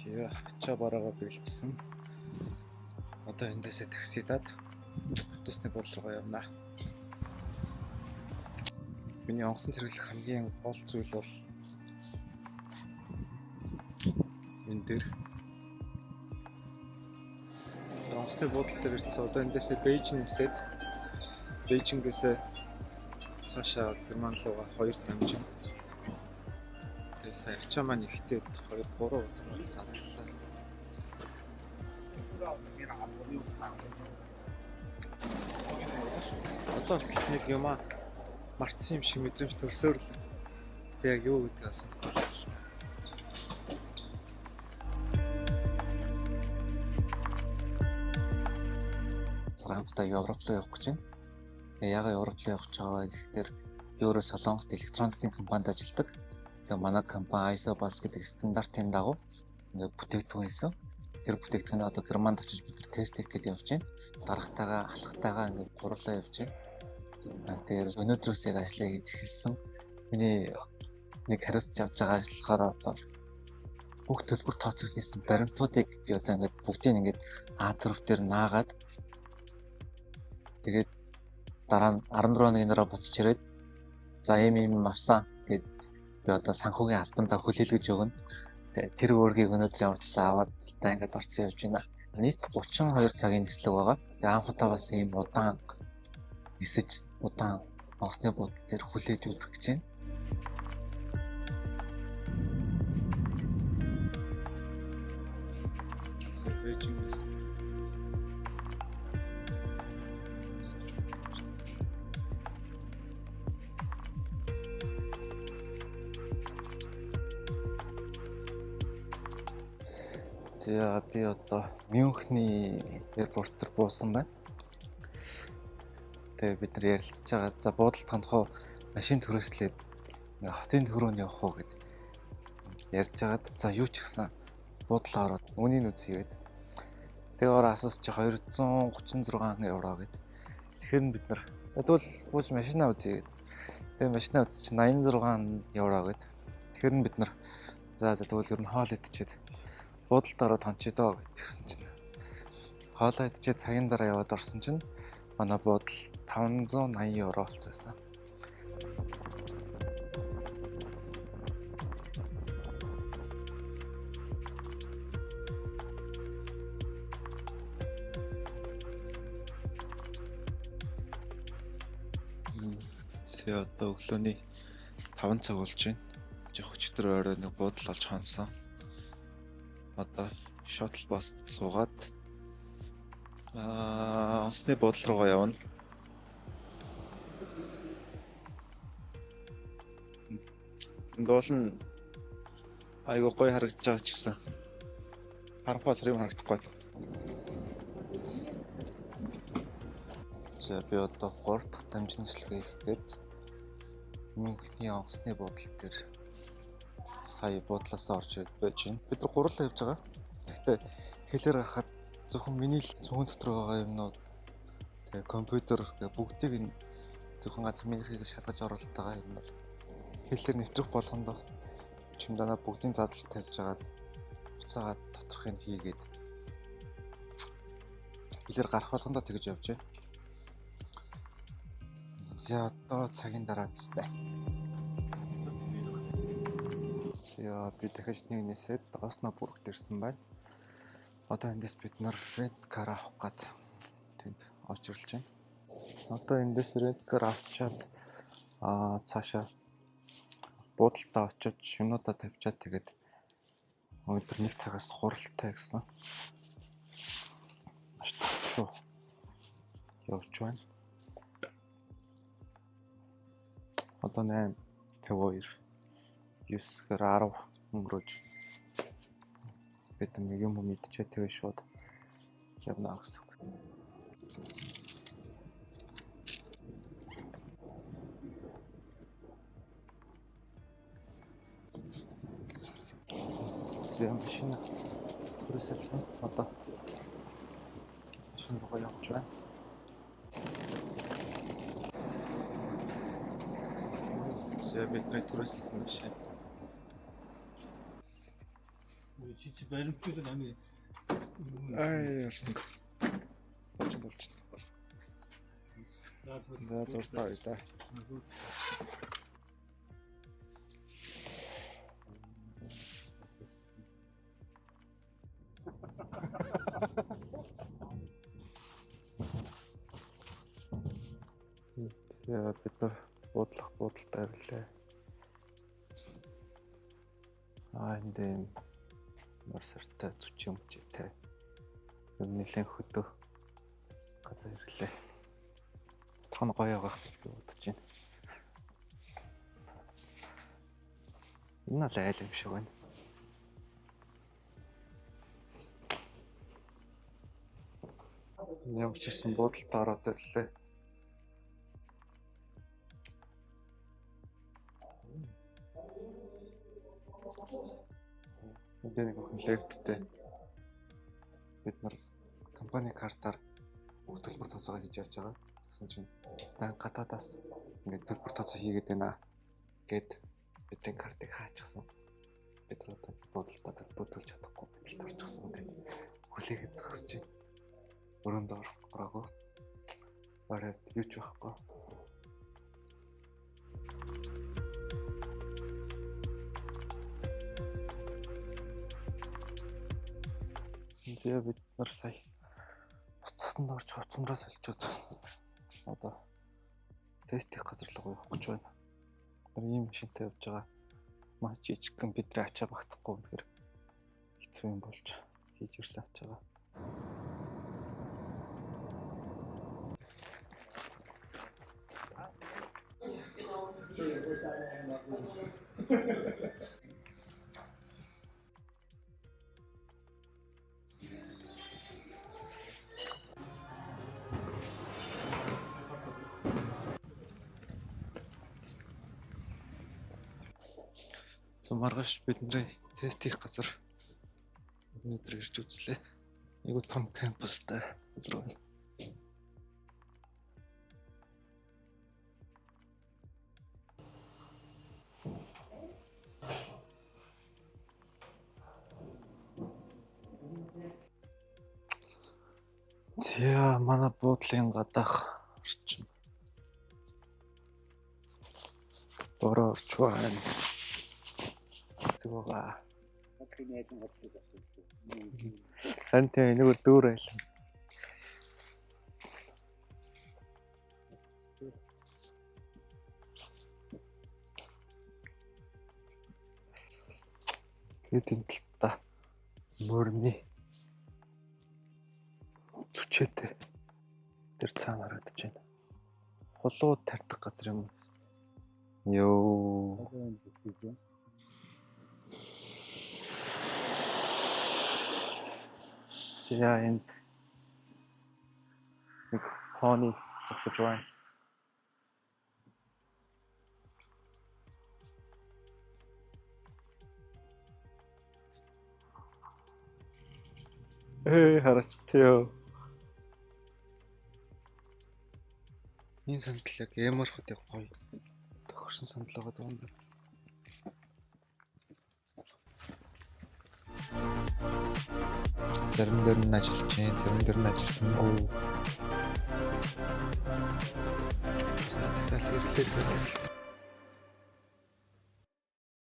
Яа, ачаа бараагаа бэлдсэн. Одоо эндээсээ таксидаад автобусны буудлын руу явна. Миний онгоцон хэрэглэх хамгийн гол зүйл бол энэ дээр онгоцны буудлын дээр ирсэн. Одоо эндээсээ Бээжин нисээд Бээжингээс цаашаа Герман руугаа 2 дамжин. Тэгээ сая ачаа маань ихтэй 2 3 удаа задлаа. Одоо болтол нэг юм аа мартсан юм шиг мэдрэмж төрсөөр л. Тэг яг юу гэдгийг санахгүй байна. Франкфуртаа Европ руу явах гэж байна. Тэгээ яагаад Европ руу явах гэж байгаа вэ гэхээр би өөрөө Солонгост электроникийн компанид ажилладаг. Тэгээ манай компани ISO BUS гэдэг стандартын дагуу ингээд бүтээгдэхүүн хийсэн. Тэр бүтээгдэхүүнээ одоо Германд очиж бид нар тест хийх гээд явж байна. Дарагтайгаа, алхахтайгаа ингээд гурлаа явж байна. Тэгээд өнөөдрөөс яг ажлаа хийгээд эхэлсэн. Миний нэг хариуцж авч байгаа ажил болохоор одоо бүх төлбөр тооцоо хийсэн баримтуудыг би одоо ингээд бүгдийг ингээд А4 дээр наагаад тэгээд дараа нь 14 хоногийн дараа буцаж ирээд за ийм ийм юм авсан гэд би одоо санхүүгийн албандаа хүлээлгэж өгнө. Тэгээд тэр өөргийг өнөөдөр ямар ч гэсэн аваад та ингээд орцсон явж байна. Нийт 32 цагийн нислэг байгаа. Тэгээд анх удаа бас ийм удаан нисэж удаан онгоцны буудлын дээр хүлээж үзэх гэж байна. Бээжингээс За би одоо Мюнхний аэропорт дээр буусан байна. Тэгээ бид нар ярилцж байгаа. За буудалд хандах уу, машин түрээслээд ингээ хотын төрөөнд явах уу гэд ярьж хагаад за юу ч гэсэн буудлаа ороод үнийг үзье гэд. Тэгээ ороо асуусан чи 236 евро гэд. Тэгэхээр нь бид нар тэгвэл бууж машинаа үзье гэд. Тэгээ машинаа үзсэн чи 86 евро гэд. Тэгэхээр нь бид нар за тэгвэл ер нь хоол идчихэд буудалд ороод хончъё доо гэд тэгсэн чинь хоолоо идчихэд цагийн дараа яваад орсон чинь манай буудал 580 евро болцсон. Тэгээ одоо өглөөний 5 цаг болж байна. Жох өчтөр орой нэг буудал олж хонсон. Одоо shuttle bus суугаад онцны буудлын руугаа явна. Дуул нь айгүй гоё харагдаж байгаа ч гэсэн харанхуй болохоор юм харагдахгүй. За би одоо 3 дахь дамжин нислэгээ хийх гээд Мюнхний онгоцны буудлын дээр сая буудлаасаа орж байж байна. Бид нар гурлаа явж байгаа. Гэхдээ хэлээр харахад зөвхөн миний л цөөн дотор байгаа юмнууд тэгээ компьютер тэгээ бүгдийг нь зөвхөн ганц минийхийг шалгаж оруулаад байгаа юм бол хэлээр нэвтрэх болгондоо чимданаа бүгдийг задлж тавьж агаад буцаагаад доторхыг хийгээд хэлээр гарах болгондоо тэгж явж байна. За одоо цагийн дараа ниснэ. За би дахиж нэг нисээд Оснабургт ирсэн байна. Одоо эндээс бид нар rent car авах гад тэнд очирлж байна. Одоо эндээс rent car авчаад цаашаа буудалтаа очиж юмнуудаа тавьчаад тэгээд өнөөдөр нэг цагаас хуралтай гэсэн. Маш товчуу явж байна. Одоо 8:52 9-ээр 10 өнгөрөөж бид нэг юм мэдчихээ тэгээ шууд явна гэсэн үг. За машин түрээсэлсэн. Одоо машин руугаа явж байна. За бидний түрээсэлсэн машин. Чи баримтгүй амин. Ай, ярьсан. Болчих болчих. За зуртаа да. Яа, бид нар буудлах буудалд ирлээ. Аа, энд юм мор сартай зүчин өмчтэй. Ер нь нэлээд хөдөө газар ирлээ. Тодорхой нь гоё байгаа гэж би бодож байна. Энэ нь л айл юм шиг байна. Ямар ч гэсэн буудалд ороод ирлээ. Энд нэг бүхэн лефттэй. Бид нар компани картаар бүх төлбөр тооцоогоо хийж явж байгаа. Тэгсэн чинь банк гадаадаас ингээд төлбөр тооцоо хийгээд байна гэд бидний картыг хаачихсан. Бид нар одоо буудалдаа төлбөр төлж чадахгүй байдалд орчихсон гэд хүлээгээд зогсож байна. Өрөөнд ороогүй. Ороод юу ч байхгүй. Зэ бид нар сая уцсанд орж хувцсанраа соличоод одоо тест хийх газар руу явах гэж байна. Бид нар ийм машинтай явж байгаа. Маш жижигхэн бидний ачаа багтахгүй үнэхээр хэцүү юм болж хийж ирсэн ачаагаа. За маргааш бидний тест хийх газар өнөөдөр ирж үзлээ. Айгуу том кампустай газар байна. За манай буудлын гадаах орчин. Бороо орч байна. Зүг байгаа. Харин тийм энэгээр дөөр айлан. Тэгээд энэ талдаа мөрний зүчээтэй тэр цаана харагдаж байна. Хулуу тарьдаг газар юм уу? Йоо. За энд нэг пони зогсож байна. Эй, хараач тэё. Энэ сандал яг ямар хот яг гоё тохирсон сандал байгаа юм байна. Зарим дээр нь ажиллаж байна, зарим дээр нь ажилласангүй. За дахиад ирлээ.